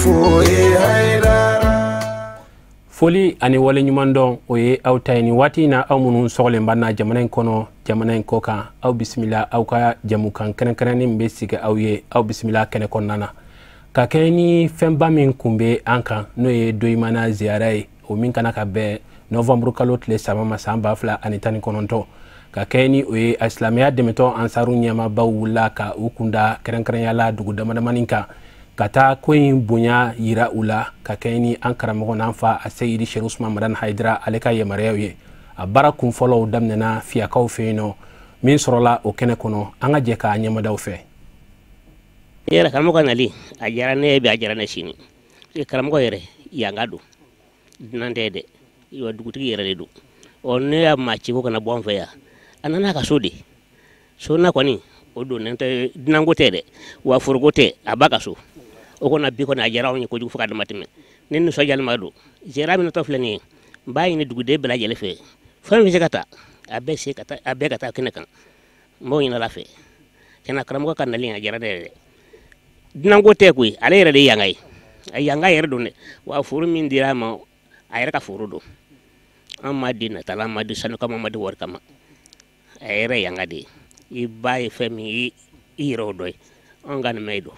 Fo ye Hayidara. Foli ani waleɲumandɔn, o ye aw ta ye nin waati in na. Aw minnu sɔgɔlen b'an na jamana in kɔnɔ, jamana in kɔ kan, aw bisimila aw ka jamukan kɛrɛnkɛrɛnnen min bɛ sigi aw ye. Aw bisimila kɛnɛ kɔnɔna na ka kɛ ni fɛnba min kun bɛ an kan, n'o ye Doyimana ziyara ye, o min kana ka bɛn nɔvanburu kalo tile 3 ma san 2019. Ka kɛ ni o ye, a silamɛya dɛmɛtɔ Ansaru ɲɛmabaw wulila ka u kunda kɛrɛnkɛrɛnya la dugu damadamani kan ka taa ko in bonya yira u la, ka kɛ ni an karamɔgɔ n'an fa a Seyidi Seri Usman Madani Hayidara ale ka yamaruyaw ye. A baara kun fɔlɔw daminɛna Fiyakaw fɛ yen nɔ. Min sɔrɔla o kɛnɛ kɔnɔ, an ka jɛ k'a ɲɛmadaw fɛ. Yɛrɛ karamɔgɔ ka nali a diyara ne ye bi, a diyara ne sini. Karamɔgɔ yɛrɛ yanka don, dunan tɛ dɛ, wa dugutigi yɛrɛ de don. Ɔ ne y'a maa ci ko kana bɔ an fɛ yan, a nana a ka so de. So na kɔni o don, ne tɛ dunanko tɛ dɛ, wa foroko tɛ, a ba ka so. O kɔni bi kɔni a diyara anw ye kojugu fo ka dama tɛmɛ. Ne nisɔndiyalen don. Ziyara min natɔ filɛ nin ye, n b'a ɲini duguden bɛɛ lajɛlen fɛ, fɛn bɛ se ka taa, a bɛɛ se ka taa, a bɛɛ ka taa kɛnɛ kan. N b'o ɲini Ala fɛ. Tiɲɛna, karamɔgɔ ka nali a diyara ne yɛrɛ dɛ. Dunanko tɛ koyi, ale yɛrɛ de ye yanka ye, a yanka yɛrɛ don dɛ. Wa foro min dira a ma, a yɛrɛ ka foro don. An ma di nata la, an ma di sanu kama, an ma di wari kama. A yɛrɛ yanka de ye. I ba ye fɛn min ye, i yɛrɛ o dɔ ye. Anw ka nin ma don,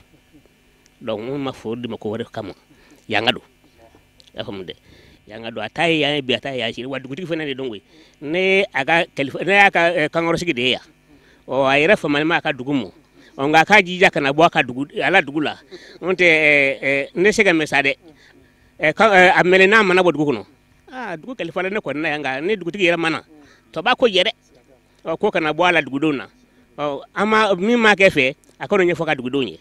donc n ma foro di ma ko wɛrɛ kama. Yanka don, i y'a faamu dɛ, yanka don. A ta ye yan ye bi, a ta ye yan sini. Wa dugutigi fana de don koyi. Ne a ka kalifa, ne y'a ka kankɔrɔsigi de ye yan. Ɔ a yɛrɛ famalen ma a ka dugu ma. Ɔ nka a k'a jija ka na bɔ a ka dugu, ala dugu la. N'o tɛ ne se ka mɛn sa dɛ. A mɛnɛ n'a mana bɔ dugu kɔnɔ, aa dugu kalifa ne kɔni na yan. Nka ni dugutigi yɛrɛ mana tɔ b'a ko jɛ dɛ. Ɔ ko kana bɔ a la dugudenw na. Ɔ an ma min ma kɛ fɛ, a kana ɲɛfɔ ka dugudenw ye,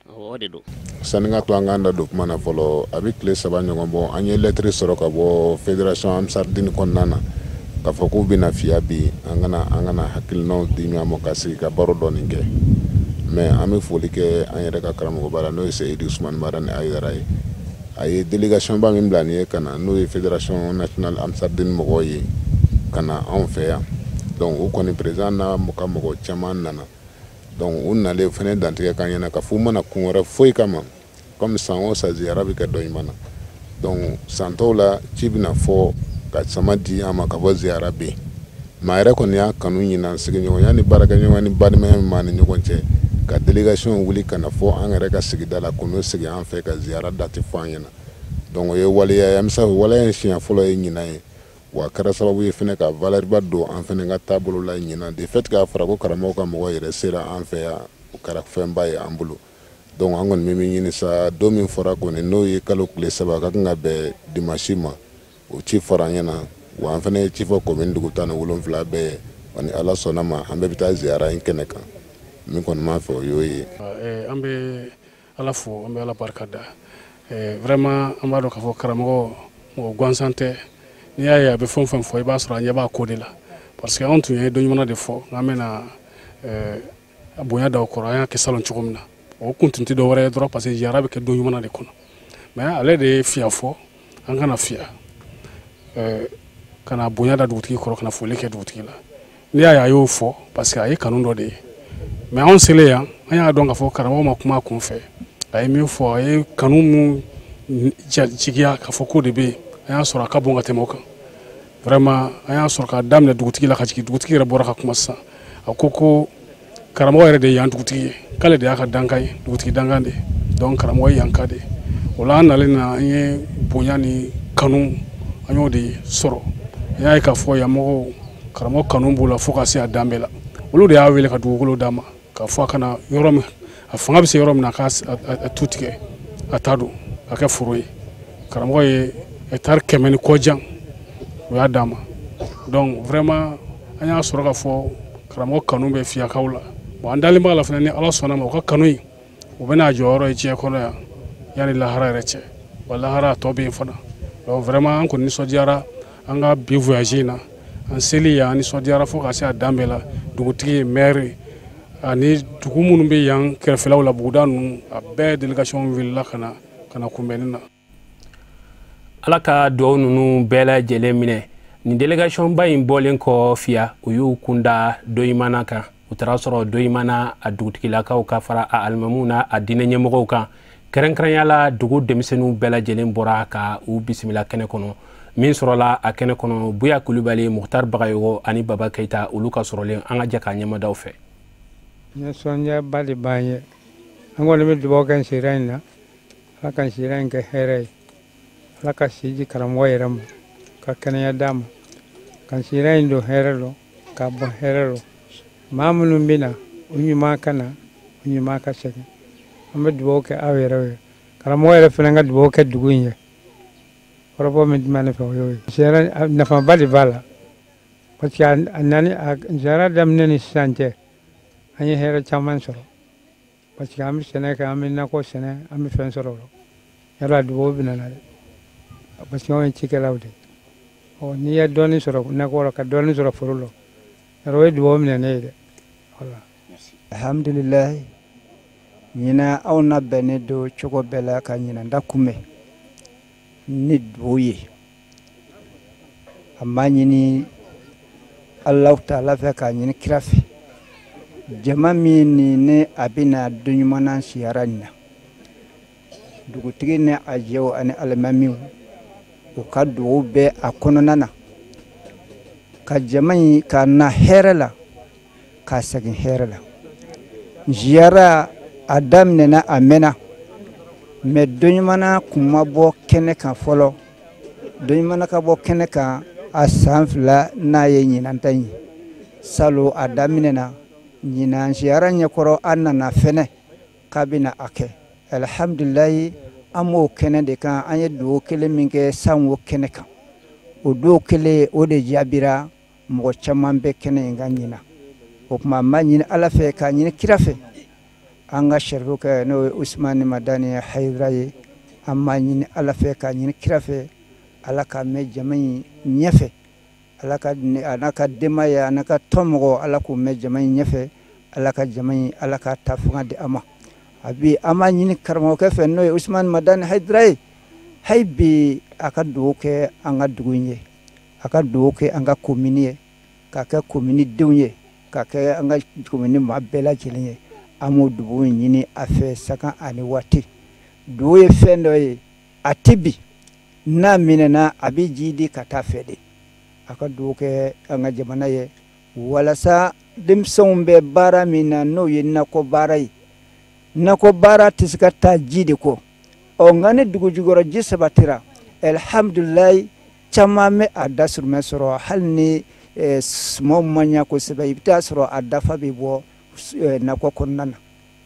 o de don. Sani ka to an k'an da don kuma na fɔlɔ, a bɛ tile 3 ɲɔgɔn bɔ, an ye lɛtiri sɔrɔ ka bɔ fédération Ansardine kɔnɔna na k'a fɔ k'u bɛna Fiya bi, an kana hakilinaw di ɲɔgɔn ma ka sigi ka baro dɔɔni kɛ. Mais an bɛ foli kɛ an yɛrɛ ka karamɔgɔba la, n'o ye Seyidi Usumani Madani Hayidara ye. A ye délégation ba min bila nin ye ka na, n'o ye fédération nationale Ansardine mɔgɔw ye ka na anw fɛ yan. Donc o kɔni, président n'a ka mɔgɔ caman nana. Donc u nalen fɛnɛ dantigɛ k'an ɲɛna ka fɔ u mana kun wɛrɛ foyi kama, comme san o san ziyara bɛ kɛ Dɔɲuman na. Donc san tɔw la, ci bɛna fɔ ka sama di an ma ka fɔ ziyara bɛ yen. Maa yɛrɛ kɔni y'a kanu ɲinan, sigiɲɔgɔnya ni baarakɛɲɔgɔnya ni balimaya min b'an ni ɲɔgɔn cɛ, ka délégation wuli ka na fɔ an yɛrɛ ka sigida la, k'u sigi an fɛ ka ziyara date fɔ an ɲɛna. Donc o ye waleya ye, an bɛ se waleya in siɲɛ fɔlɔ ye ɲinan ye. Wa a kɛra sababu ye fɛnɛ ka valeur ba don an fɛnɛ ka taabolo la ɲinan, de fait k'a fɔra ko karamɔgɔ ka mɔgɔ yɛrɛ sera an fɛ yan, o kɛra fɛnba ye an bolo. Donc an kɔni bɛ min ɲini sa, don min fɔra kɔni, n'o ye kalo tile 3, ka kan ka bɛn dimanche ma, o ci fɔra an ɲɛna. Wa an fɛnɛ ye ci fɔ commune dugu 17 bɛɛ ye. Wa ni Ala sɔnna ma, an bɛɛ bɛ taa ziyara in kɛnɛ kan. Min kɔni m'a fɛ, o y'o ye. An bɛ Ala fo, an bɛ Ala barika da. Vraiment, an b'a dɔn k'a fɔ karamɔgɔ mɔgɔ gansan tɛ. N'i y'a ye a bɛ fɛn o fɛn fɔ, i b'a sɔrɔ a ɲɛ b'a ko de la, parce que anw tun ye don ɲuman de fɔ n'an bɛna bonya da o kɔrɔ. An y'a kɛ salon cogo min na, o kun tun tɛ dɔwɛrɛ ye dɔrɔn, parce que ziyara bɛ kɛ don ɲuman de kɔnɔ. Mais ale de ye Fiya fɔ an kana Fiya ka na bonya da dugutigi kɔrɔ, ka na foli kɛ dugutigi la. N'i y'a ye a y'o fɔ, parce que a ye kanu dɔ de ye. Mais anw selen yan, an y'a dɔn k'a fɔ karamɔgɔ ma kuma a kun fɛ. A ye min fɔ, a ye kanu mun jigiya k'a fɔ ko de bɛ yen, an y'a sɔrɔ a ka bon ka tɛmɛ o kan. Vraiment, an y'a sɔrɔ k'a daminɛ dugutigi la ka jigin. Dugutigi yɛrɛ bɔra ka kuma sisan, a ko ko karamɔgɔ yɛrɛ de ye yan dugutigi ye, k'ale de y'a ka dankan ye, dugutigi dankan de ye. Donc karamɔgɔ ye yanka de ye. O la an nalen na, an ye bonya ni kanu, an y'o de sɔrɔ. An y'a ye k'a fɔ yan mɔgɔw, karamɔgɔ kanu b'u la fo ka se a dan bɛɛ la. Olu de y'a wele ka dugukolo d'a ma k'a fɔ a kana yɔrɔ min, a fanga bɛ se yɔrɔ min na, a k'a tu tigɛ, a ta don a kɛ foro ye. Karamɔgɔ ye hectare 100 ni kɔ jan, o y'a d'a ma. Donc vraiment, an y'a sɔrɔ k'a fɔ karamɔgɔ kanu bɛ Fiyakaw la. Bon, an dalen b'a la fana, ni Ala sɔnna ma, u ka kanu in, u bɛna jɔyɔrɔ ye diɲɛ kɔnɔ yan yanni lahara yɛrɛ cɛ. Wa lahara a tɔ bɛ yen fana. Donc vraiment, an kɔni nisɔndiyara an ka bi voyage in na. An seli yan, an nisɔndiyara fo ka se a dan bɛɛ la. Dugutigi, maire ani dugu minnu bɛ yan kɛrɛfɛlaw la, buguda ninnu, a bɛɛ délégation wulila ka na kunbɛnni na. Ala ka duwawu ninnu bɛɛ lajɛlen minɛ. Nin délégation ba in bɔlen kɔ Fiya, u y'u kunda Doyimana kan. U taara sɔrɔ Doyimana a dugutigilakaw ka fara a alimamuw n'a a diinɛ ɲɛmɔgɔw kan. Kɛrɛnkɛrɛnya la dugu denmisɛnninw bɛɛ lajɛlen bɔra ka u bisimila kɛnɛ kɔnɔ. Min sɔrɔla a kɛnɛ kɔnɔ, Buya Kulubali, Mukhtar Bagayogo ani Baba Keyita, olu ka sɔrɔlen. An ka jɛ k'a ɲɛmadaw fɛ. Nisɔndiyaba de b'an ye. An kɔni bɛ dugawu kɛ sira in na, Ala ka sira in kɛ hɛrɛ ye, Ala ka si di karamɔgɔ yɛrɛ ma, ka kɛnɛya d'a ma, ka sira in don hɛrɛ lɔ, ka bɔ hɛrɛ lɔ. Maa minnu bɛ na, u ɲuman ka na, u ɲuman ka segin. An bɛ dugawu kɛ aw yɛrɛ ye, karamɔgɔ yɛrɛ fana ka dugawu kɛ dugu in ye. Kɔrɔfɔ min tun bɛ ne fɛ, o y'o ye. Sira nafaba de b'a la, parce que a nani a sira daminɛ ni sisan cɛ, an ye hɛrɛ caman sɔrɔ, parce que an bɛ sɛnɛ kɛ, an bɛ nakɔ sɛnɛ, an bɛ fɛn sɔrɔ o la. Yɔrɔ a dugawu bɛ na dɛ, parce que anw ye cikɛlaw de ye. Ɔ, n'i ye dɔɔnin sɔrɔ nakɔ la, ka dɔɔnin sɔrɔ foro la, yɔrɔ o ye dugawu minɛ ne ye dɛ. Wala. Alhamdulilayi, ɲinan aw na bɛnnen don cogo bɛɛ la ka ɲinan da kunbɛn ni dugawu ye. An b'a ɲini Alahu taala fɛ, k'a ɲini kira fɛ, jama min ni ne a bɛna don ɲuman na siyara nin na, dugutigi ni a jɛw ani alimamiw, u ka dugawu bɛ a kɔnɔna na, ka jama in ka na hɛrɛ la, ka segin hɛrɛ la. Ziyara a daminɛna, a mɛnna, mɛ don ɲuman kun ma bɔ kɛnɛ kan fɔlɔ. Don ɲuman ka bɔ kɛnɛ kan a san 2 n'a ye ɲinan ta in ye. Salon a daminɛna, ɲinan ziyara ɲɛkɔrɔ an nana fɛnɛ k'a bɛna a kɛ. Alihamudulilayi, an b'o kɛnɛ de kan. An ye dugawu kelen min kɛ san o kɛnɛ kan, o dugawu kelen o de jaabira, mɔgɔ caman bɛ kɛnɛ in kan ɲinan. O tuma an b'a ɲini Ala fɛ, k'a ɲini kira fɛ, an ka sarifu kɛ n'o ye Usumani Madani Hayidara ye, an b'a ɲini Ala fɛ, k'a ɲini kira fɛ, Ala k'a mɛn jama in ɲɛfɛ, Ala ka a n'a ka denbaya, a n'a ka tɔn mɔgɔw, Ala k'u mɛn jama in ɲɛfɛ, Ala ka jama in, Ala ka ta fanga di a ma. A bi an b'a ɲini karamɔgɔkɛ fɛ, n'o ye Usumani Madani Hayidara ye, hali bi a ka dugawu kɛ an ka dugu in ye, a ka dugawu kɛ an ka komini ye, k'a kɛ komini denw ye, k'a kɛ an ka komini maa bɛɛ lajɛlen ye. An b'o dugawu ɲini a fɛ saga ani waati. Dugawu ye fɛn dɔ ye, a tɛ bi n'a minɛna, a bɛ ji di ka taa fɛ de. A ka dugawu kɛ an ka jamana ye, walasa denmisɛnw bɛ baara min na, n'o ye nakɔ baara ye. Nakɔ baara tɛ se ka taa ji de kɔ. Ɔ, nka ni dugu jukɔrɔ ji sabatira, alihamudulilayi, caman bɛ a da surumɛ sɔrɔ. Hali ni sumanw ma ɲɛ kosɛbɛ, i bɛ taa sɔrɔ a dafa bɛ bɔ nakɔ kɔnɔna na.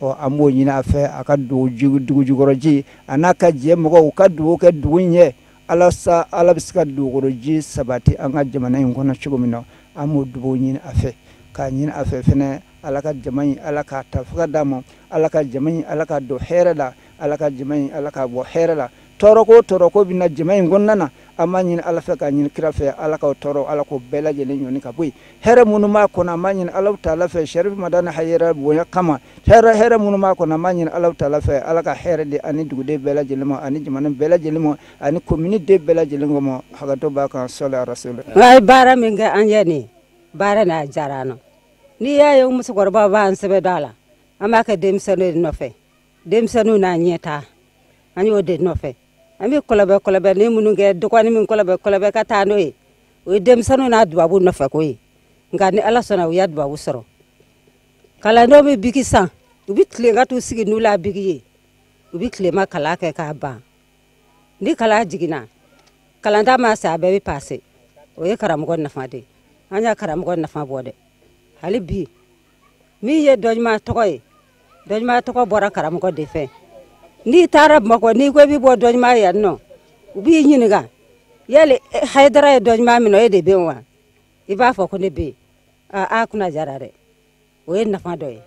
Ɔ, an b'o ɲini a fɛ, a ka dugu jukɔrɔ ji, a n'a ka jɛ mɔgɔw, u ka dugawu kɛ dugu in ye, alasa Ala bɛ se ka dugukɔrɔ ji sabati an ka jamana in kɔnɔ cogo min na. An b'o dugawu ɲini a fɛ, k'a ɲini a fɛ fɛnɛ, Ala ka jama in, Ala k'a ta fo ka d'a ma, Ala ka jama in, Ala ka don hɛrɛ la, Ala ka jama in, Ala ka bɔ hɛrɛ la. Tɔɔrɔ ko tɔɔrɔ ko bɛ na jama in kɔnɔna na, an b'a ɲini Ala fɛ, k'a ɲini kira fɛ, Ala k'o tɔɔrɔ, Ala k'o bɛɛ lajɛlen ɲɔni ka bɔ yen. Hɛrɛ minnu b'a kɔnɔ, an b'a ɲini Alahu taala fɛ, Sɛrifu Madani Hayidara bonya kama, hɛrɛ hɛrɛ minnu b'a kɔnɔ, an b'a ɲini Alahu taala fɛ, Ala ka hɛrɛ di ani duguden bɛɛ lajɛlen ma, ani jamana bɛɛ lajɛlen ma, ani komini den bɛɛ lajɛlen ma. Hakɛto b'a kan, sɔli rasuli. Nka ye baara min kɛ an ye nin baara n'a diyara an na. N'i y'a ye musokɔrɔbaw b'an sɛbɛ dɔ a la, an b'a kɛ denmisɛnninw de nɔfɛ, denmisɛnninw n'a ɲɛ taa, an y'o de nɔfɛ. An bɛ kɔlɔbɛ kɔlɔbɛ ni minnu kɛ, dɔgɔnin min kɔlɔbɛ kɔlɔbɛ ka taa n'o ye, o ye denmisɛnninw n'a dubabu nɔfɛ ko ye. Nka ni Ala sɔnna, u y'a dubabu sɔrɔ. Kalandenw bɛ biki san, u bɛ tilen ka t'u sigi n'u la biki ye, u bɛ tilema kalan kɛ k'a ban. Ni kalan jiginna, kalanta ma se, a bɛɛ bɛ pase. O ye karamɔgɔ nafa de ye. An y'a karamɔgɔ nafa bɔ dɛ. Hali bi min ye dɔnɲuman tɔgɔ ye, dɔnɲuman tɔgɔ bɔra karamɔgɔ de fɛ. N'i taara Bamakɔ, n'i ko i bɛ bɔ dɔnɲuman yan nɔ, u b'i ɲininka yali Hayidara ye dɔnɲuman min e de bɛ yen wa? I b'a fɔ ko ne bɛ yen. Aa, a kunna jara dɛ. O ye nafa dɔ ye.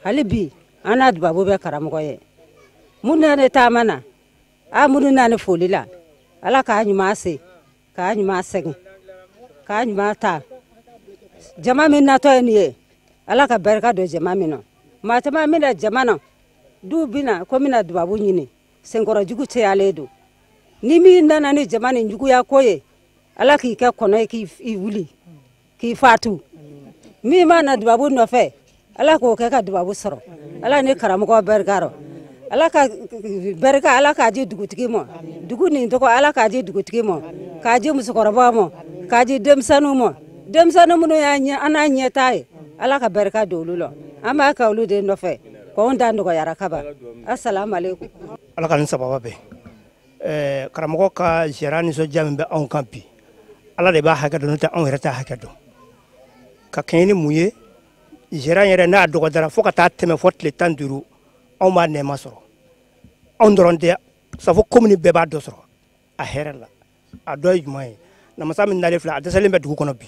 Hali bi an n'a dubabu bɛ karamɔgɔ ye. Minnu na ne taama na, a minnu na ne foli la, Ala k'a ɲuman se, k'a ɲuman segin, k'a ɲuman ta. Jama min natɔ ye nin ye, Ala ka barika don jama min na. Maa caman bɛna jama na, du bɛna ko bɛna dubabu ɲini, senkɔrɔjugu cayalen don. Ni min nana ni jama ni juguya ko ye, Ala k'i kɛ kɔnɔ ye k'i wuli, k'i fatu. Min ma na dubabu nɔfɛ, Ala k'o kɛ ka dubabu sɔrɔ. Ala ni karamɔgɔ barika rɔ. Ala ka barika, Ala k'a di dugutigi ma. Dugu nin tɔgɔ, Ala k'a di dugutigi ma, k'a di musokɔrɔbaw ma, k'a di denmisɛnninw ma. Denmisɛnnin minnu y'a ɲɛ, an n'a ɲɛtaa ye, Ala ka barika don olu la. An b'a kɛ olu de nɔfɛ k'anw da nɔgɔyara kaban. Asalamu aleykum. Ala ka nin sababa bɛn. Karamɔgɔ ka ziyara nisɔndiya min bɛ anw kan bi, Ala de b'a hakɛ dɔn, n'o tɛ anw yɛrɛ t'a hakɛ dɔn. Ka kɛɲɛ ni mun ye, ziyara yɛrɛ n'a dɔgɔdara fo ka taa tɛmɛ fɔ tile 15, anw b'a nɛɛma sɔrɔ. Anw dɔrɔn tɛ, safo komini bɛɛ b'a dɔ sɔrɔ a hɛrɛ la. A dɔ ye jumɛn ye? Namasa min nalen filɛ, a dɛsɛlen bɛ dugu kɔnɔ bi.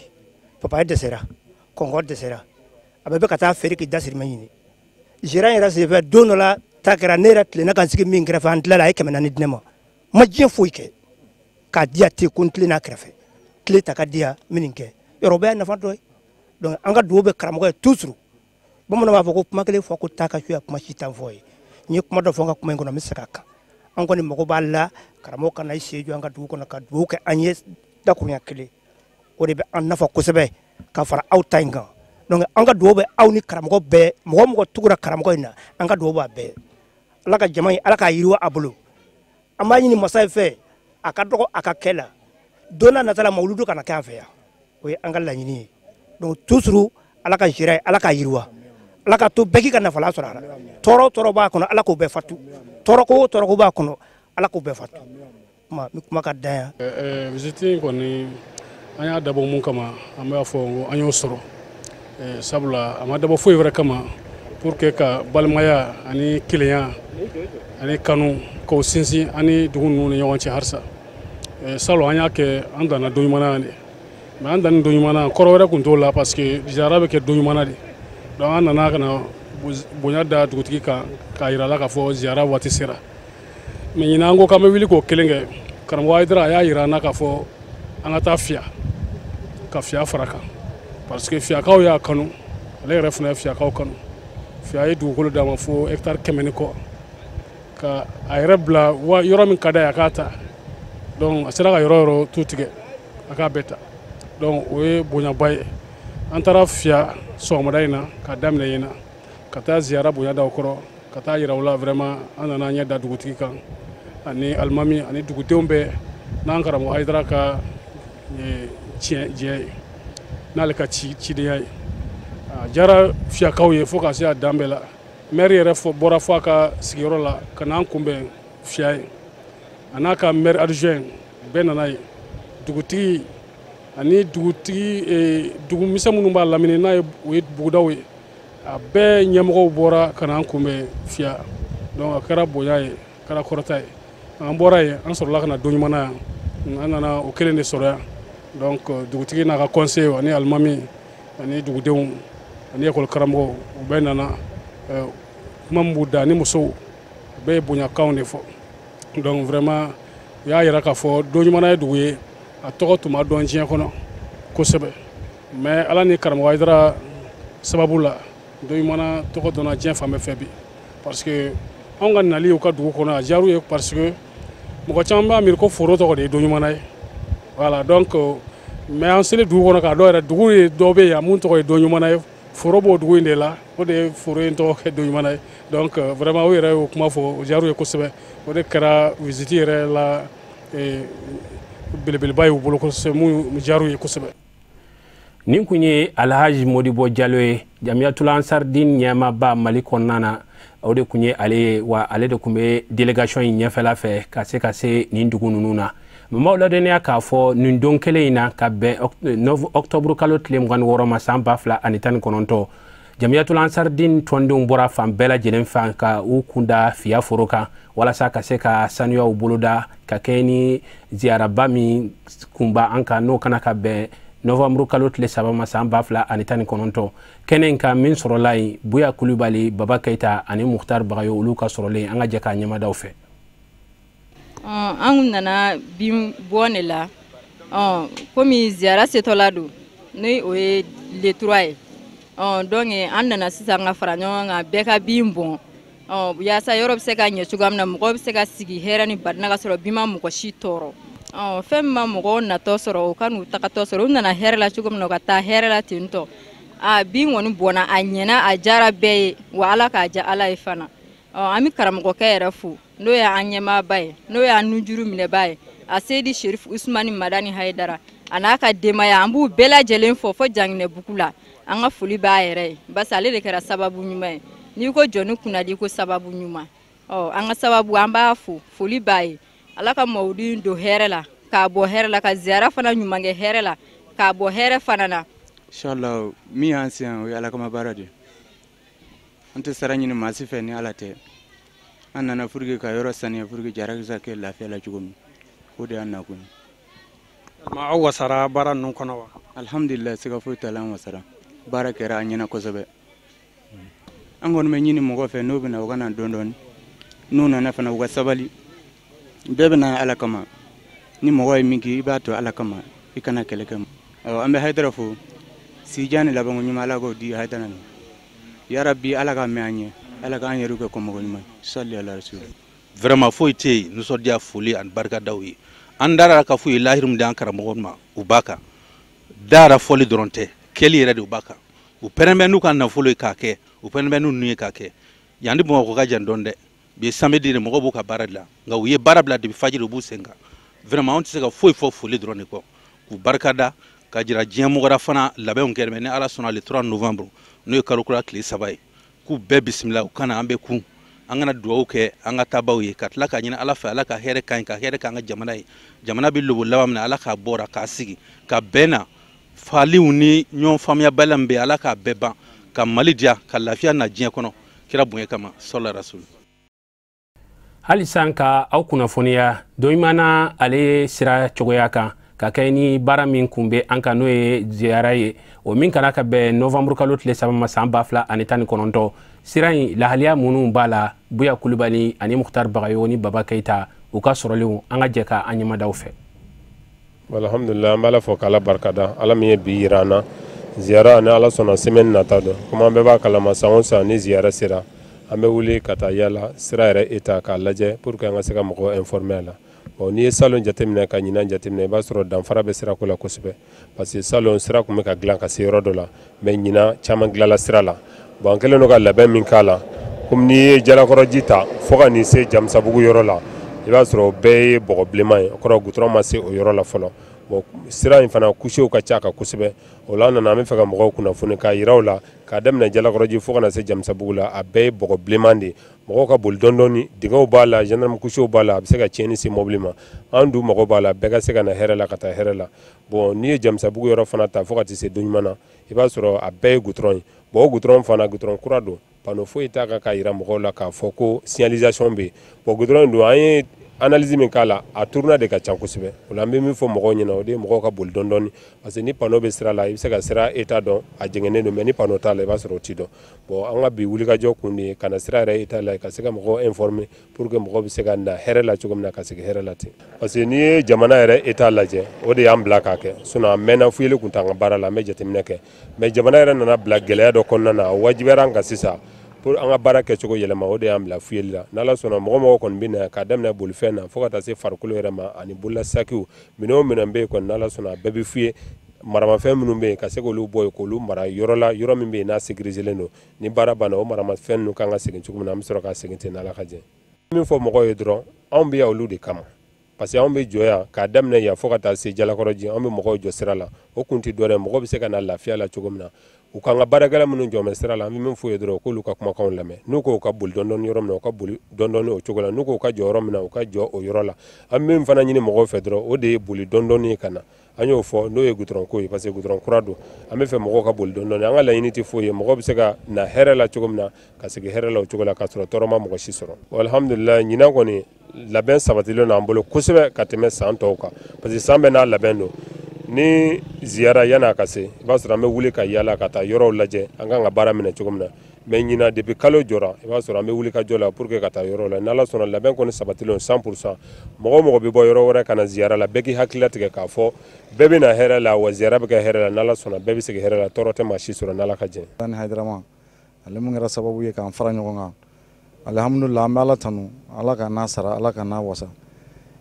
Papaye dɛsɛra, kɔnkɔ dɛsɛra, a bɛɛ bɛ ka taa feere k'i dasirimɛ ɲini. Ziyara yɛrɛ senfɛ, don dɔ la ta kɛra, ne yɛrɛ tilenna ka n sigi min kɛrɛfɛ, an tilala, a ye 400 di ne ma. N ma diɲɛ foyi kɛ k'a di yan ten, ko n tilenna kɛrɛfɛ. Tile ta ka di yan, n bɛ nin kɛ. Yɔrɔ o bɛɛ ye nafa dɔ ye. Donc an ka dugawu bɛ karamɔgɔ ye toujours. Bamananw b'a fɔ ko kuma kelen fɔ ko taa ka suya, kuma si t'an fɔ ye. N ye kuma dɔ fɔ n ka kuma in kɔnɔ, n bɛ segin a kan. An kɔni mago b'a la, karamɔgɔ ka na i sen jɔ an ka dugu kɔnɔ ka dugawu kɛ an ye dakurunya kelen. O de bɛ an nafa kosɛbɛ ka fara aw ta in kan. Donc an ka dugawu bɛ aw ni karamɔgɔ bɛɛ, mɔgɔ o mɔgɔ tugura karamɔgɔ in na, an ka dugawu b'a bɛɛ. Ala ka jama in, Ala k'a yiriwa a bolo. An b'a ɲini masa in fɛ, a ka dɔgɔ a ka kɛ la. Don n'a nata la, mawuludu kana kɛ an fɛ yan. O ye an ka laɲini ye. Donc toujours Ala ka zira ye, Ala k'a yiriwa. Ala ka to bɛɛ k'i ka nafala sɔrɔ a la. Tɔɔrɔ o tɔɔrɔ b'a kɔnɔ, Ala k'o bɛɛ fatu. Tɔɔrɔ ko o tɔɔrɔ ko b'a kɔnɔ, Ala k'o bɛɛ fatu. Kuma n bɛ kuma ka dan yan. Visite in kɔni, an y'a dabɔ mun kama, an b'a fɔ ko an y'o sɔrɔ. Sabula a ma dabɔ foyi wɛrɛ kama pour que ka balimaya ani kelenya ani kanu k'o sinsin ani dugu ninnu ni ɲɔgɔn cɛ halisa. Salon an y'a kɛ, an danna don ɲuman na de. Mais an danni don ɲuman na, kɔrɔ wɛrɛ tun t'o la, parce que ziyara bɛ kɛ don ɲuman na de. Donc an nana ka na bonya da dugutigi kan k'a yira la k'a fɔ ziyara waati sera. Mais ɲinan an ko k'an bɛ wuli k'o kelen kɛ. Karamɔgɔ Hayidara a y'a yira an na k'a fɔ an ka taa Fiya, ka Fiya fara kan, parce que Fiyakaw y'a kanu, ale yɛrɛ fana ye Fiyakaw kanu. Fiya ye dugukolo d'a ma fo hectare 100 ni kɔ, ka a yɛrɛ bila yɔrɔ min ka d'a ye a k'a ta. Donc a sera ka yɔrɔ yɔrɔ tu tigɛ, a k'a bɛɛ ta. Donc o ye bonyaba ye. An taara Fiya sɔgɔmada in na k'a daminɛ yen na, ka taa ziyara bonya da o kɔrɔ, ka taa yira u la vraiment an nana an ɲɛ da dugutigi kan ani alimami ani dugudenw bɛɛ n'an karamɔgɔ Hayidara ka tiɲɛ jɛ ye, n'ale ka cidenya ye. A diyara Fiyakaw ye fo ka se a dan bɛɛ la. Maire yɛrɛ bɔra fo a ka sigiyɔrɔ la ka n'an kunbɛn Fiya ye, a n'a ka maire adjoint bɛɛ nana ye. Dugutigi ani dugutigi dugumisɛn minnu b'a lamini n'a ye, o ye bugudaw ye, a bɛɛ ɲɛmɔgɔw bɔra ka n'an kunbɛn Fiya. Donc a kɛra bonya ye, a kɛra kɔrɔta ye. An bɔra yen, an sɔrɔla ka na don ɲuman na yan. An nana o kelen de sɔrɔ yan. Donc dugutigi n'a ka conseil ani alimami ani dugudenw ani école karamɔgɔw, u bɛɛ nana. Kuma min b'u da ani musow, u bɛɛ ye bonyakanw de fɔ. Donc vraiment u y'a yira k'a fɔ don ɲuman ye dugu ye, a tɔgɔ tun ma dɔn diɲɛ kɔnɔ kosɛbɛ, mais Ala ni karamɔgɔ Hayidara sababu la, don ɲuman tɔgɔ dɔnna diɲɛ fan bɛɛ fɛ bi. Parce que anw ka nali u ka dugu kɔnɔ, a diyar'u ye, parce que mɔgɔ caman b'a miiri ko foro tɔgɔ de ye don ɲuman ye. Voilà, donc mais an selen dugu kɔnɔ k'a dɔn yɛrɛ, dugu ye dɔ bɛ yan mun tɔgɔ ye don ɲuman ye, foro b'o dugu in de la, o de ye foro in tɔgɔ kɛ don ɲuman ye. Donc vraiment u yɛrɛ y'o kuma fɔ, o diyar'u ye kosɛbɛ. O de kɛra visite yɛrɛ la belebeleba ye u bolo kosɛbɛ, mun diyar'u ye kosɛbɛ. Nin kun ye Alhaji Modibo Jalo ye, Jamiyatul Ansardin ɲɛmaaba Mali kɔnɔna na. O de kun ye ale ye, wa ale de kun bɛ délégation in ɲɛfɛla fɛ ka se ka se nin dugu ninnu na. Maaw ladɔnniya k'a fɔ nin don kelen in na, ka bɛn octobre kalo tile 26 ma san 2019, Jamiyatul Ansardin tɔndenw bɔra fan bɛɛ lajɛlen fan ka u kunda Fiya foro kan walasa ka se ka sanuyaw boloda ka kɛ ni ziyaraba min kun b'an kan, n'o kana ka bɛn novembre kalo tile 3 ma san 2019. Kɛnɛ in kan min sɔrɔla yen, Buya Kulubali, Baba Keyita ani Mukhtar Bagayo, olu ka sɔrɔlen, an ka jɛ k'a ɲɛmadaw fɛ. An nana bin bɔ de la, komi ziyara setɔla don, ni o ye le 3 ye. Donc an nana sisan ka fara ɲɔgɔn kan, bɛɛ ka bin bɔn, yaasa yɔrɔ bɛ se ka ɲɛ cogoya min na, mɔgɔw bɛ se ka sigi hɛrɛ ni badina ka sɔrɔ bin ma mɔgɔ si tɔɔrɔ. Fɛn min ma mɔgɔw natɔ sɔrɔ, u ka n'u tagatɔ sɔrɔ, u nana hɛrɛ la cogo min na, u ka taa hɛrɛ la ten tɔ. A bin kɔni bɔnna, a ɲɛna, a diyara bɛɛ ye, wa Ala k'a diya Ala ye fana. An bɛ karamɔgɔkɛ yɛrɛ fo, n'o y'an ɲɛmaaba ye, n'o y'an nujuru minɛbaa ye, a Seyidi Sherif Usumani Madani Hayidara, a n'a ka denbaya, an b'u bɛɛ lajɛlen fo fo Janginɛbugu la. An ka foli b'a yɛrɛ ye, parce ale de kɛra sababu ɲuman ye. N'i ko jɔnni kunnadi, ko sababu ɲuman. An ka sababu, an b'a fo, foli b'a ye. Ala ka mawudi don hɛrɛ la, k'a bɔ hɛrɛ la, ka ziyara fana ɲuman kɛ hɛrɛ la, k'a bɔ hɛrɛ fana na. Inshallah, min y'an se yan, o ye Ala kama baara de ye. An tɛ sara ɲini maa si fɛ ni Ala tɛ. An nana pour que ka yɔrɔ saniya, pour que jara bɛ se ka kɛ lafiya la cogo min, o de y'an nakun ye. Aw wasara baara ninnu kɔnɔ wa? Alhamdulillah, siga foyi t'a la, an wasara. Baara kɛra a ɲɛna kosɛbɛ. An kɔni bɛ ɲini mɔgɔ fɛ, n'o bɛ na, u ka na dɔɔni dɔɔni. N'u nana fana, u ka sabali. Bɛɛ bɛ na Ala kama. Ni mɔgɔ ye min kɛ, i b'a to Ala kama, i kana kɛlɛ kɛ. An bɛ Hayidara fo, sijan ni labanko ɲuman, Ala k'o di Hayidara ma. Ya Rabbi, Ala ka mɛn an ɲɛ, Ala k'an yɛrɛ kɛ kɔmɔgɔ ɲuman. Sali ala rasul. Vraiment, foyi tɛ yen nisɔndiya, foli ani barikadaw ye. An dara ka f'u ye lahiru min di an karamɔgɔ ma, u b'a kan. Dara fɔli dɔrɔn tɛ, kɛli yɛrɛ de u b'a kan. U pɛrɛn bɛ n'u ka nafolo ye k'a kɛ, u pɛrɛn bɛ n'u nun ye k'a kɛ. Yan ni Bamakɔ ka jan dɔɔni dɛ. Bi ye samedi de, mɔgɔw b'u ka baara de la, nka u ye baara bila depuis fajiri, u b'u sen kan. Vraiment, anw tɛ se ka foyi fɔ foli dɔrɔn de kɔ, k'u barikada ka jira diɲɛ mɔgɔ la fana labɛnw kɛlen bɛ. Ni Ala sɔnna, le 3 novembre, n'o ye kalo kura tile 3 ye, k'u bɛɛ bisimila, u kana an bɛ kun, an kana dugawu kɛ an ka taabaw ye, ka tila ka ɲini Ala fɛ, Ala ka hɛrɛ k'an ye, ka hɛrɛ k'an ka jamana ye. Jamana bɛ lobo laban min na, Ala k'a bɔra k'a sigi ka bɛn na faliw ni ɲɔgɔn faamuyabaliya min bɛ, Ala k'a bɛɛ ban, ka Mali diya, ka lafiya na diɲɛ kɔnɔ, kira bonya kama, sɔla rasul. Halisa ka aw kunnafoniya Doɲumana ale sira cogoya kan, ka kɛ ni baara min kun bɛ an kan, n'o ye ziyara ye, o min kana ka bɛn novembre kalo tile 3 ma san 2019. Sira in lahaliya minnu b'a la, Buya Kulubali ani Mukhtar Bagayo ni Baba Keita, u ka sɔrɔlenw, an ka jɛ ka an ɲɛmadaw fɛ. Alhamdulillah, an b'a fɔ k'Ala barikada, Ala min ye bi yira an na. Ziyara, ni Ala sɔnna, semaine nata don. Komi an bɛɛ b'a kalama, san o san ni ziyara sera, an bɛ wuli ka taa yala sira yɛrɛ état k'a lajɛ, pour que an ka se ka mɔgɔw informer a la. Bon, n'i ye salon jateminɛ ka ɲinan jateminɛ, i b'a sɔrɔ danfara bɛ sirako la kosɛbɛ, parce que salon sira tun bɛ ka dilan ka se yɔrɔ dɔ la, mais ɲinan caman dilanla sira la. Bon, an kɛlen don ka labɛn min k'a la, komi n'i ye Jalakɔrɔji ta fo ka n'i se Jamisabugu yɔrɔ la, i b'a sɔrɔ o bɛɛ ye bɔgɔ bilenman ye, o kɔrɔ goudron ma se o yɔrɔ la fɔlɔ. Bon, sira in fana couchew ka ca kan kosɛbɛ. O la, an nana, an bɛ fɛ ka mɔgɔw kunnafoni k'a yira u la, k'a daminɛ Jalakɔrɔji fo ka na se Jamisabugu la, a bɛɛ ye bɔgɔ bilenman de ye. Mɔgɔw ka boli dɔɔni dɔɔni, dingɛw b'a la, gendarme couchew b'a la, a bɛ se ka tiɲɛni se mobili ma. An dun mago b'a la, bɛɛ ka se ka na hɛrɛ la, ka taa hɛrɛ la. Bon, n'i ye Jamisabugu yɔrɔ fana ta fo ka taa se Doɲumana na, i b'a sɔrɔ a bɛɛ ye goudron ye. Bon, o goudron fana, goudron kura don, panneau foyi t'a kan k'a yira mɔgɔw la k'a fɔ ko signalisation bɛ yen. Bon, goudron don, an ye analyse min k'a la, a tournant de ka ca kosɛbɛ. O la, an bɛ min fɔ mɔgɔw ɲɛna, o de ye mɔgɔw ka boli dɔɔni dɔɔni, parce que ni panneau bɛ sira la, i bɛ se ka sira état dɔn, a jɛngɛnnen don, mais ni panneau t'a la, i b'a sɔrɔ o t'i dɔn. Bon, an ka bi wulikajɔ kun de ye ka na sira yɛrɛ état la, ka se ka mɔgɔw informer pour que mɔgɔw bɛ se ka na hɛrɛ la cogo min na, ka segin hɛrɛ la ten. Parce que n'i ye jamana yɛrɛ état lajɛ, o de y'an bila k'a kɛ. Sinon a mɛnna, fuyeli kun t'an ka baara la, an bɛ jateminɛ kɛ, mais jamana yɛrɛ nana bila gɛlɛya dɔ kɔnɔna na, a wajibiyara an kan sisan pour an ka baara kɛcogo yɛlɛma, o de y'an bila fuyeli la. N'Ala sɔnna, mɔgɔ mɔgɔ kɔni bɛ na, k'a daminɛ bolifɛn na fo ka taa se farikolo yɛrɛ ma, ani bololasakiw, minɛn o minɛn bɛ yen kɔni, n'Ala sɔnna, a bɛɛ bɛ f'u ye. Maramafɛn minnu bɛ yen, ka se k'olu bɔ yen, k'olu mara yɔrɔ la, yɔrɔ min bɛ yen n'a sécurisé don. Ni baara banna, o maramafɛn ninnu kan ka segin cogo min na, an bɛ sɔrɔ ka segin ten, n'Ala ka jɛ. Min fɔ mɔgɔw ye dɔrɔn, anw bɛ yan olu de kama, parce que anw bɛ jɔ yan k'a daminɛ yan fo ka taa se Jalakɔrɔji, anw bɛ mɔgɔw jɔ sira la. O kun tɛ dɔwɛrɛ ye, mɔgɔ bɛ se ka na lafiya la cogo min na. U k'an ka baarakɛla minnu jɔ bɛ sira la, an bɛ min f'u ye dɔrɔn, k'olu ka kumakanw lamɛn. N'u ko u ka boli dɔɔni dɔɔni yɔrɔ min na, u ka boli dɔɔni dɔɔni o cogo la. N'u ko u ka jɔ yɔrɔ min na, u ka jɔ o yɔrɔ la. An bɛ min fana ɲini mɔgɔw fɛ dɔrɔn, o de ye boli dɔɔni dɔɔni ye ka na. An y'o fɔ, n'o ye goudron ko ye, parce que goudron kura don. An bɛ fɛ mɔgɔw ka boli dɔɔni dɔɔni. An ka laɲini tɛ foyi ye, mɔgɔw bɛ se ka na hɛrɛ la cogo min na, ka segin hɛrɛ la o cogo la, k'a sɔrɔ tɔɔrɔ ma mɔgɔ si sɔrɔ. Alhamdulilayi, ɲinan kɔni labɛn sabatilen don an bolo kosɛbɛ ka tɛmɛ san tɔw kan, parce que san bɛɛ n'a labɛn don. Ni ziyara yan'a ka se, i b'a sɔrɔ an bɛ wuli ka yala ka taa yɔrɔw lajɛ, an kan ka baara minɛ cogo min na. Mais ɲinan, depuis kalo jɔra, i b'a sɔrɔ an bɛ wuli ka jɔ la pour que ka taa yɔrɔ la. N'Ala sɔnna, labɛn kɔni sabatilen 100%. Mɔgɔ o mɔgɔ bɛ bɔ yɔrɔ wɛrɛ ka na ziyara la, bɛɛ k'i hakili latigɛ k'a fɔ bɛɛ bɛ na hɛrɛ la, wa ziyara bɛ kɛ hɛrɛ la. N'Ala sɔnna, bɛɛ bɛ segin hɛrɛ la, tɔɔrɔ tɛ maa si sɔrɔ, n'Ala ka jɛ. Ni Hayidarama, ale mun kɛra sababu ye k'an fara ɲɔgɔn kan, alihamudulila, an bɛ Ala tanu, Ala ka n'a sara, Ala ka n'a wasa.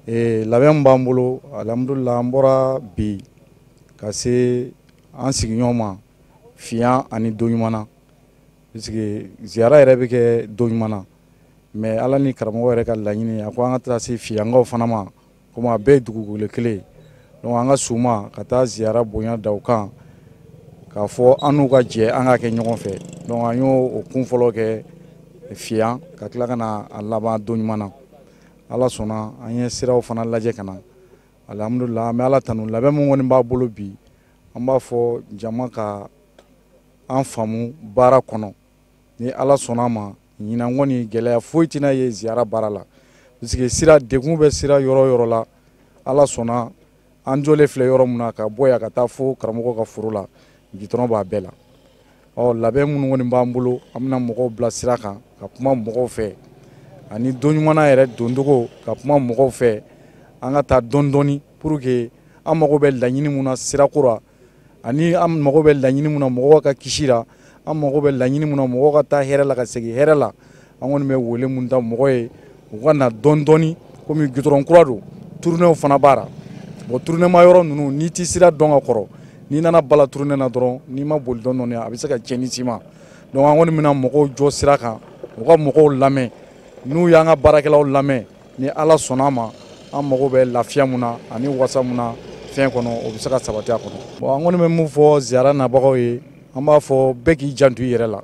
Labɛn b'an bolo, alihamudulila, an bɔra bi ka se an sigiɲɔgɔn ma Fiyan ani Doɲumana, puisque ziyara yɛrɛ bɛ kɛ Doɲumana. Mais Ala ni karamɔgɔ yɛrɛ ka laɲini, a ko an ka taa se Fiyankaw fana ma, komi a bɛɛ ye dugukolo kelen ye. Donc an ka s'u ma ka taa ziyara bonya da u kan, k'a fɔ an n'u ka jɛ an ka kɛ ɲɔgɔn fɛ. Donc an y'o o kun fɔlɔ kɛ Fiyan, ka tila ka na a laban don ɲuman na. Ala sɔnna, an ye siraw fana lajɛ ka na. Alhamdulillah, an bɛ Ala tanu. Labɛn min kɔni b'a bolo bi, an b'a fɔ jama ka an faamu baara kɔnɔ. Ni Ala sɔnna a ma, ɲinan kɔni gɛlɛya foyi tɛna ye ziyara baara la, parce que sira degun bɛ sira yɔrɔ yɔrɔ la. Ala sɔnna, an jɔlen filɛ yɔrɔ min na, ka bɔ yan ka taa fo karamɔgɔ ka foro la, gitɔrɔn b'a bɛɛ la. Ɔ labɛn minnu kɔni b'an bolo, an bɛna mɔgɔw bila sira kan, ka kuma mɔgɔw fɛ, ani don ɲuman yɛrɛ doncogo, ka kuma mɔgɔw fɛ, an ka taa dɔɔni dɔɔni, pour que an mago bɛ laɲini mun na sirako la, ani an mago bɛ laɲini mun na mɔgɔw ka kisi la, an mago bɛ laɲini mun na mɔgɔw ka taa hɛrɛ la ka segin hɛrɛ la. An kɔni bɛ wele mun da mɔgɔ ye, u ka na dɔɔni dɔɔni, komi gitɔrɔn kura don, tournée fana b'a la. Bon, tournée ma yɔrɔ ninnu, n'i ti sira dɔn ka kɔrɔ, n'i nana bala tournée na dɔrɔn, n'i ma boli dɔɔni dɔɔni, a bɛ se ka tiɲɛni s'i ma. Donc an kɔni bɛna mɔgɔw jɔ sira kan, u ka mɔgɔw lamɛn. N'u y'an ka baarakɛlaw lamɛn, ni Ala sɔnna a ma, an mago bɛ lafiya mun na ani wasa mun na fɛn kɔnɔ, o bɛ se ka sabati a kɔnɔ. Bon, an kɔni bɛ mun fɔ ziyara nabagaw ye, an b'a fɔ bɛɛ k'i janto i yɛrɛ la.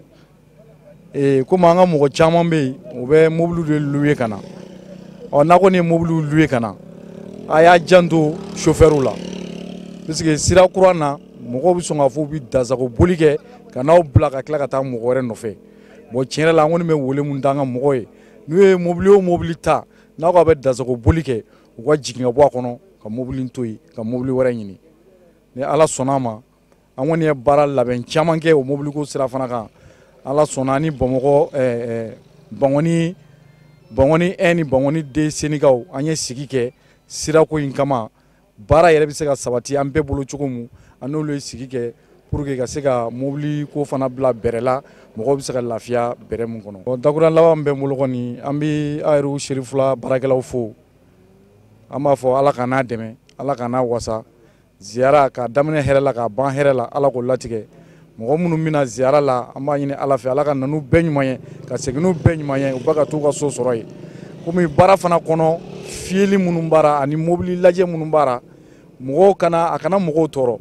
Komi an ka mɔgɔ caman bɛ yen, u bɛ mobiliw de louer ka na. Ɔ n'a kɔni ye mobiliw louer ka na, a y'a janto chauffeur la, parce que sira kura na, mɔgɔw bɛ sɔn k'a fɔ u bɛ dansago boli kɛ ka n'aw bila ka tila ka taa mɔgɔ wɛrɛ nɔfɛ. Bon, tiɲɛ yɛrɛ la, an kɔni bɛ wele mun d'an ka mɔgɔw ye, n'u ye mobili o mobili ta, n'aw ka bɛ dansago boli kɛ, u ka jigin ka bɔ a kɔnɔ, ka mobili to yen, ka mobili wɛrɛ ɲini. Ni Ala sɔnna a ma, an kɔni ye baara labɛn caman kɛ o mobiliko sira fana kan. Ala sɔnna, ani Bamakɔ Bankoni 1 ni Bankoni 2 Senikaw, an ye sigi kɛ sirako in kama. Baara yɛrɛ bɛ se ka sabati an bɛɛ bolo cogo min, an n'olu ye sigi kɛ pour que ka se ka mobili ko fana bila bɛrɛ la, mɔgɔw bɛ se ka lafiya bɛrɛ mun kɔnɔ. Dakuruɲa laban min bɛ n bolo kɔni, an bɛ aw yɛrɛw Serifula baarakɛlaw fo. An b'a fɔ Ala ka n'a dɛmɛ, Ala ka n'a wasa. Ziyara k'a daminɛ hɛrɛ la k'a ban hɛrɛ la, Ala k'o latigɛ. Mɔgɔ minnu bɛna ziyara la, an b'a ɲini Ala fɛ, Ala ka na n'u bɛɛ ɲuman ye, ka segin n'u bɛɛ ɲuman ye, u bɛ ka t'u ka so sɔrɔ yen. Komi baara fana kɔnɔ, fiyɛli minnu b'a la ani mobili lajɛ minnu b'a la, mɔgɔw kana a kana mɔgɔw tɔɔrɔ,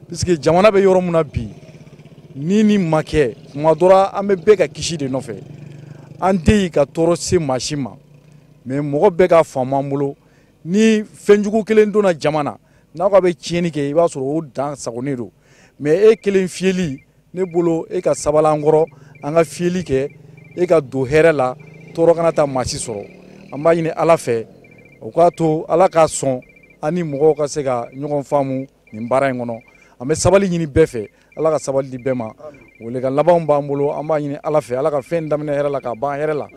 puisque jamana bɛ yɔrɔ min na bi, ni ma kɛ tuma dɔ la, an bɛ bɛɛ ka kisi de nɔfɛ. An tɛ yen ka tɔɔrɔ se maa si ma, mais mɔgɔ bɛɛ ka faamu an bolo, ni fɛnjugu kelen donna jama na, n'aw ka bɛ tiɲɛni kɛ, i b'a sɔrɔ o dan sagonnen don. Mais e kelen fiyɛli, ne bolo, e ka sabali an kɔrɔ, an ka fiyɛli kɛ, e ka don hɛrɛ la, tɔɔrɔ kana taa maa si sɔrɔ. An b'a ɲini Ala fɛ, o k'a to Ala k'a sɔn an ni mɔgɔw ka se ka ɲɔgɔn faamu nin baara in kɔnɔ. An bɛ sabali ɲini bɛɛ fɛ, Ala ka sabali di bɛɛ ma. Welekan labanw b'an bolo, an b'a ɲini Ala fɛ, Ala ka fɛn daminɛ hɛrɛ la k'a ban hɛrɛ la.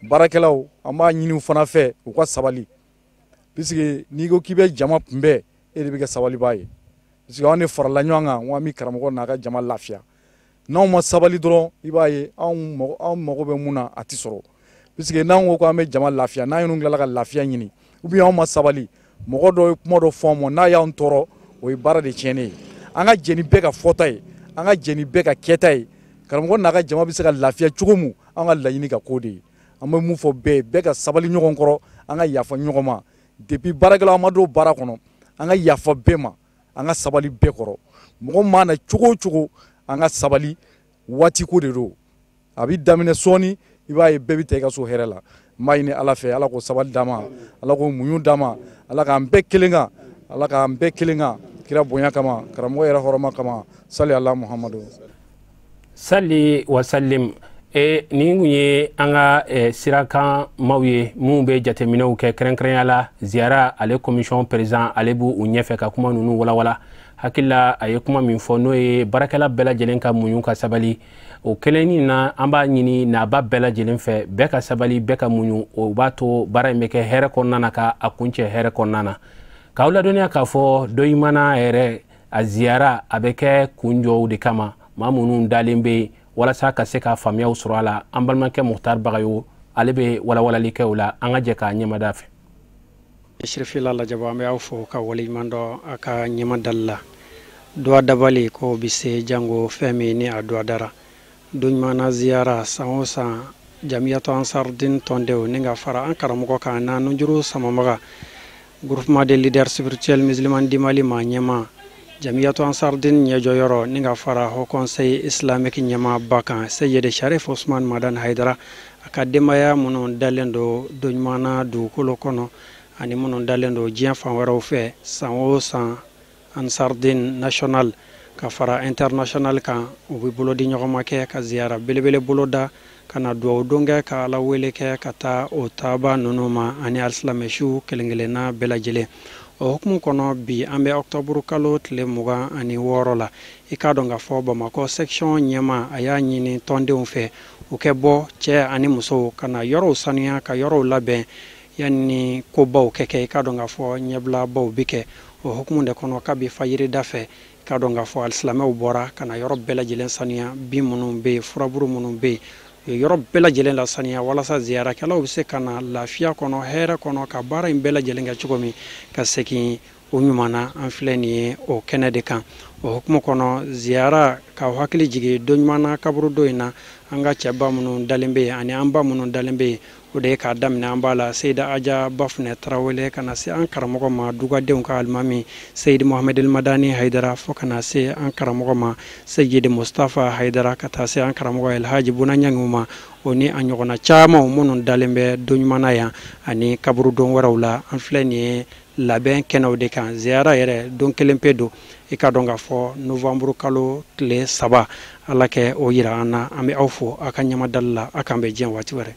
Baarakɛlaw, an b'a ɲini u fana fɛ, u ka sabali, puisque n'i ko k'i bɛ jama kunbɛn, e de bɛ kɛ sabalibaa ye, puisque anw de farala ɲɔgɔn kan, ko an bɛ karamɔgɔ n'a ka jama lafiya. N'anw ma sabali dɔrɔn, i b'a ye anw mago bɛ mun na, a tɛ sɔrɔ, puisque n'anw ko k'an bɛ jama lafiya, n'an yɛrɛ tilala ka lafiya ɲini, ou bien anw ma sabali, mɔgɔ dɔ ye kuma dɔ fɔ an ma, n'a y'an tɔɔrɔ, o ye baara de tiɲɛnen ye. An ka jɛ ni bɛɛ ka fɔta ye, an ka jɛ ni bɛɛ ka kɛta ye. Karamɔgɔ n'a ka jama bɛ se ka lafiya cogo min, an ka laɲini ka k'o de ye. An bɛ mun fɔ bɛɛ ye, bɛɛ ka sabali ɲɔgɔn kɔrɔ, an ka yafa ɲɔgɔn ma. Depuis baarakɛlaw an ma don baara kɔnɔ, an ka yafa bɛɛ ma, an ka sabali bɛɛ kɔrɔ. Mɔgɔ mana cogo o cogo, an ka sabali, waati ko de don. A bɛ daminɛ sɔɔni, i b'a ye bɛɛ bɛ taa i ka so hɛrɛ la. N b'a ɲini Ala fɛ, Ala k'o sabali d'an ma, Ala k'o muɲu d'an ma, Ala k'an bɛɛ kelen kan, Ala k'an bɛɛ kelen kan, kira bonya kama, karamɔgɔ yɛrɛ hɔrɔma kama, sali ala Muhamadu. Sali wa salim. Nin kun ye an ka sirakan maaw ye minnu bɛ jateminɛw kɛ, kɛrɛnkɛrɛnya la ziyara ale commission président, ale b'u ɲɛfɛ ka kuma ninnu walawala. Hakili la, a ye kuma min fɔ, n'o ye baarakɛla bɛɛ lajɛlen ka muɲu ka sabali. O kelen na, an b'a ɲini naba bɛɛ lajɛlen fɛ, bɛɛ ka sabali, bɛɛ ka muɲu, o b'a to baara in bɛ kɛ hɛrɛ kɔnɔna na, ka a kuncɛ hɛrɛ kɔnɔna na. K'aw ladɔnniya k'a fɔ Doɲimana yɛrɛ a ziyara a bɛ kɛ kun jɔw de kama, maa minnu dalen bɛ yen walasa ka se ka faamuyaw sɔrɔ a la. An balimakɛ Mukhtar Bagayo, ale bɛ walawalali kɛ o la, an ka jɛ k'a ɲɛmada fɛ. Sirifila lajaba, an bɛ aw fo ka waleɲuman dɔn a ka ɲɛmadali la. Duwa dabali ko bi se jango fɛn min ni a duwa dara. Doɲimana ziyara san o san Jamiyatu Ansardine tɔndenw ni ka fara an karamɔgɔ kan na nujuru samamaga groupement des leaders spirituels musulmans du Mali maa ɲɛma Jamiyatu Ansardine ɲɛjɔyɔrɔ ni ka fara Haut Conseil islamique ɲɛmaaba kan Seyidi Sharif Ousmane Madani Haidara a ka denbaya minnu dalen don Doɲumana dugukolo kɔnɔ ani minnu dalen don diɲɛ fan wɛrɛw fɛ san o san Ansardine national ka fara international kan u bɛ bolo di ɲɔgɔn ma kɛ ka ziyara belebele boloda ka na dugawu don kɛ ka Ala wele kɛ ka taa o taaba ninnu ma ani alisilamɛsiw kelen kelenna bɛɛ lajɛlen. O hukumu kɔnɔ bi an bɛ octobre kalo tile 26 la i k'a dɔn k'a fɔ Bamakɔ section ɲɛma a y'a ɲini tɔndenw fɛ u kɛ bɔ cɛ ani musow ka na yɔrɔw sanuya ka yɔrɔw labɛn yanni kobaw kɛ kɛ i k'a dɔn k'a fɔ ɲɛbilabaw bi kɛ. O hukumu de kɔnɔ kabi fajirida fɛ k'a dɔn k'a fɔ alisilamɛw bɔra ka na yɔrɔ bɛɛ lajɛlen sanuya bin minnu bɛ yen furaburu minnu bɛ yen u ye yɔrɔ bɛɛ lajɛlen la saniya walasa ziyarakɛlaw bɛ se ka na lafiya kɔnɔ hɛrɛ kɔnɔ ka baara in bɛɛ lajɛlen kɛ cogo min ka segin o ɲuman na. An filɛ nin ye o kɛnɛ de kan. O hukumu kɔnɔ ziyara k'aw hakili jigin don ɲuman na kaburudo in na an ka cɛba minnu dalen bɛ yen ani an ba minnu dalen bɛ yen o de ye k'a daminɛ an b'a la Seyida Aja Bafunɛ Tarawele ka na se an karamɔgɔ ma dugadenw ka alimami Seyidi Mohamed El Madani Haidara fo ka na se an karamɔgɔ ma Seyidi Mustafa Haidara ka taa se an karamɔgɔ Elhaji Buna Ɲangiw ma o ni a ɲɔgɔnna caman minnu dalen bɛ don ɲuman na yan ani kaburudon wɛrɛw la. An filɛ nin ye labɛn kɛnɛw de kan. Ziyara yɛrɛ don kelen pe don i ka dɔn k'a fɔ novembre kalo tile 3 Ala kɛ o yira an na. An bɛ aw fo aw ka ɲɛmadali la a k'an bɛn diɲɛ waati wɛrɛ.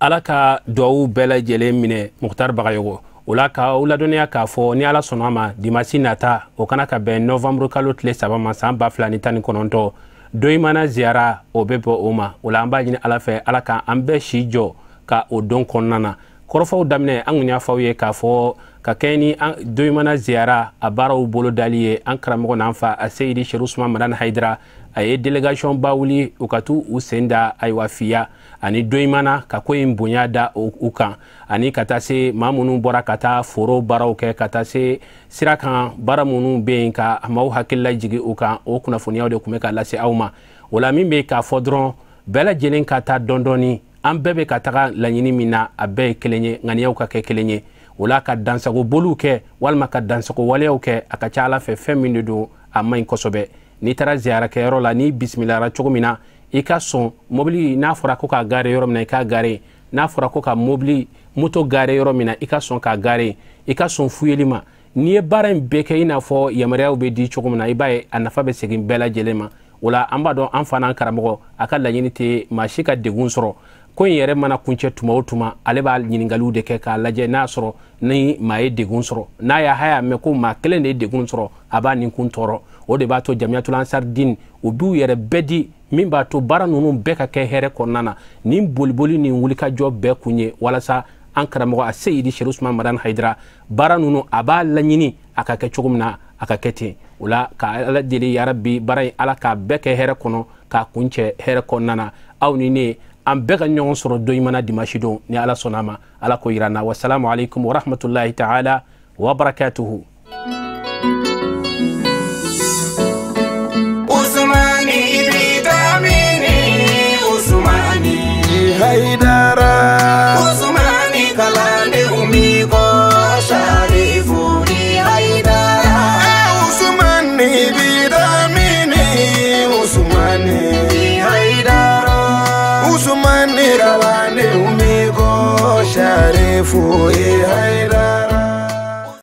Ala ka duwawu bɛɛ lajɛlen minɛ Mukutari Bagayogo. O la k'aw ladɔnniya k'a fɔ ni Ala sɔnna a ma dimasi nata o kana ka bɛn novembre kalo tile 3 ma san 2019 Doɲumana ziyara o bɛ bɔ o ma. O la an b'a ɲini Ala fɛ Ala ka an bɛɛ si jɔ ka o don kɔnɔna na. Kɔrɔfɔw daminɛ an kun y'a fɔ aw ye k'a fɔ ka kɛɲɛ ni Doɲumana ziyara a baaraw bolodali ye an karamɔgɔ n'an fa a Seyidi Sherif Ousmane Madani Haidara a ye délégation ba wuli u ka t'u u sen da ayiwa fiya ani Doɲumana ka ko in bonya da u kan ani ka taa se maa minnu bɔra ka taa foro baaraw kɛ ka taa se sira kan baara minnu bɛ yen ka maaw hakili lajigin u kan o kunnafoniyaw de tun bɛ ka lase aw ma. O la min bɛ k'a fɔ dɔrɔn bɛɛ lajɛlen ka taa dɔɔni dɔɔni an bɛɛ bɛ ka taga laɲini min na a bɛɛ ye kelen ye ŋaniyaw ka kɛ kelen ye. O la ka dansago boliw kɛ walima ka dansago waleyaw kɛ a ka ca Ala fɛ fɛn min de don a man ɲi kosɛbɛ. N'i taara ziyarakɛyɔrɔ la n'i bisimilara cogo min na i ka sɔn mobili n'a fɔra ko k'a gare yɔrɔ min na i k'a gare n'a fɔra ko ka mobili moto gare yɔrɔ min na i ka sɔn k'a gare i ka sɔn fuyeli ma. N'i ye baara in bɛɛ kɛ i n'a fɔ yamaruyaw bɛ di cogo min na i b'a ye a nafa bɛ segin bɛɛ lajɛlen ma. O la an b'a dɔn an fa n'an karamɔgɔ a ka laɲini tɛ maa si ka degun sɔrɔ. Ko in yɛrɛ mana kuncɛ tuma o tuma ale b'a ɲininkaliw de kɛ k'a lajɛ n'a sɔrɔ ni maa ye degun sɔrɔ n'a y'a haya mɛn ko maa kelen de ye degun sɔrɔ a b'a nin kun tɔɔrɔ. O de b'a to Jamiyatul Ansardine u b'u yɛrɛ bɛɛ di min b'a to baara ninnu bɛɛ ka kɛ hɛrɛ kɔnɔna na. Nin boliboli ni wulikajɔ bɛɛ kun ye walasa an karamɔgɔ a Seyidi Sherif Ousmane Madani Haidara baara ninnu a b'a laɲini a ka kɛ cogo min na a ka kɛ ten. O la ka Ala deli yarabi baara in Ala k'a bɛɛ kɛ hɛrɛ kɔnɔ k'a kuncɛ hɛrɛ kɔnɔna na. Aw ni ne an bɛɛ ka ɲɔgɔn sɔrɔ Doɲumana dimasi don ni Ala sɔnna a ma. Ala ko yira an na. Wasalamu alaikum warahmatullahi ta'ala wa barakatuhu. Haidara Usmani kalande umiko Sharifu ni Haidara Usmani bidamini Usmani Haidara Usmani kalande umiko Sharifu Haidara.